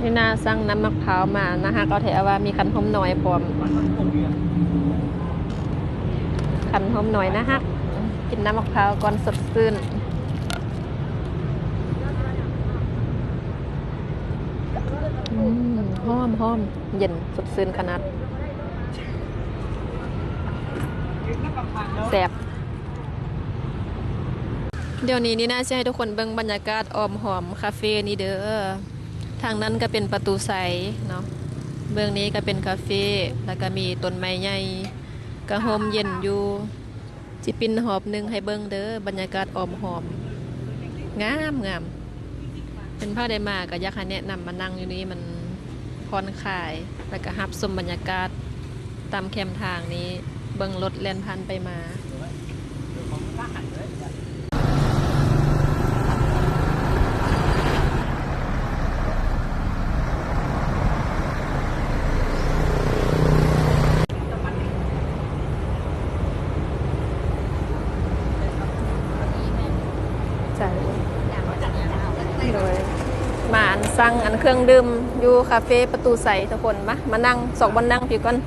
ນີ້ນາສັ່ງນ້ຳໝາກພ້າວມາ ໜ້າຮັກເອົາແທ້ວ່າ ມີຂັ້ນຫົມນ້ອຍພ້ອມ. ຂັ້ນຫົມນ້ອຍໜ້າຮັກ ກິນນ້ຳໝາກພ້າວກ່ອນ ສົດຊື່ນ. ອືມ ຫອມໆ ເຢັນ ສົດຊື່ນຂະໜາດ ແຊບ. ດຽວນີ້ນີ້ນາຊິໃຫ້ທຸກຄົນເບິ່ງບັນຍາກາດອ້ອມຫ້ອມຄາເຟນີ້ເດີ. ທາງນັ້ນກະເປັນປະຕູໄຊເນາະ ເບື້ອງນີ້ກະເປັນຄາເຟ ແລ້ວກະມີຕົ້ນໄມ້ໃຫຍ່ ກະຮົ່ມເຢັນຢູ່. ຊິປິ່ນຮອບໜຶ່ງໃຫ້ເບິ່ງເດີ ບັນຍາກາດອ້ອມຫ້ອມ ງາມໆ. ເພິ່ນພາໄດ້ມາ ກະຢາກໃຫ້ແນະນຳມານັ່ງຢູ່ນີ້ ມັນຜ່ອນຄາຍ ແລ້ວກະຮັບຊົມບັນຍາກາດຕາມແຄມທາງນີ້ ເບິ່ງລົດແລ່ນຜ່ານໄປມາ. ໂດຍ ມາອັນ ສັ່ງອັນເຄື່ອງດື່ມຢູ່ຄາເຟປະຕູໄຊ ທຸກຄົນ ມາ ມານັ່ງ ຊອກບ່ອນນັ່ງພີ້ກ່ອນ.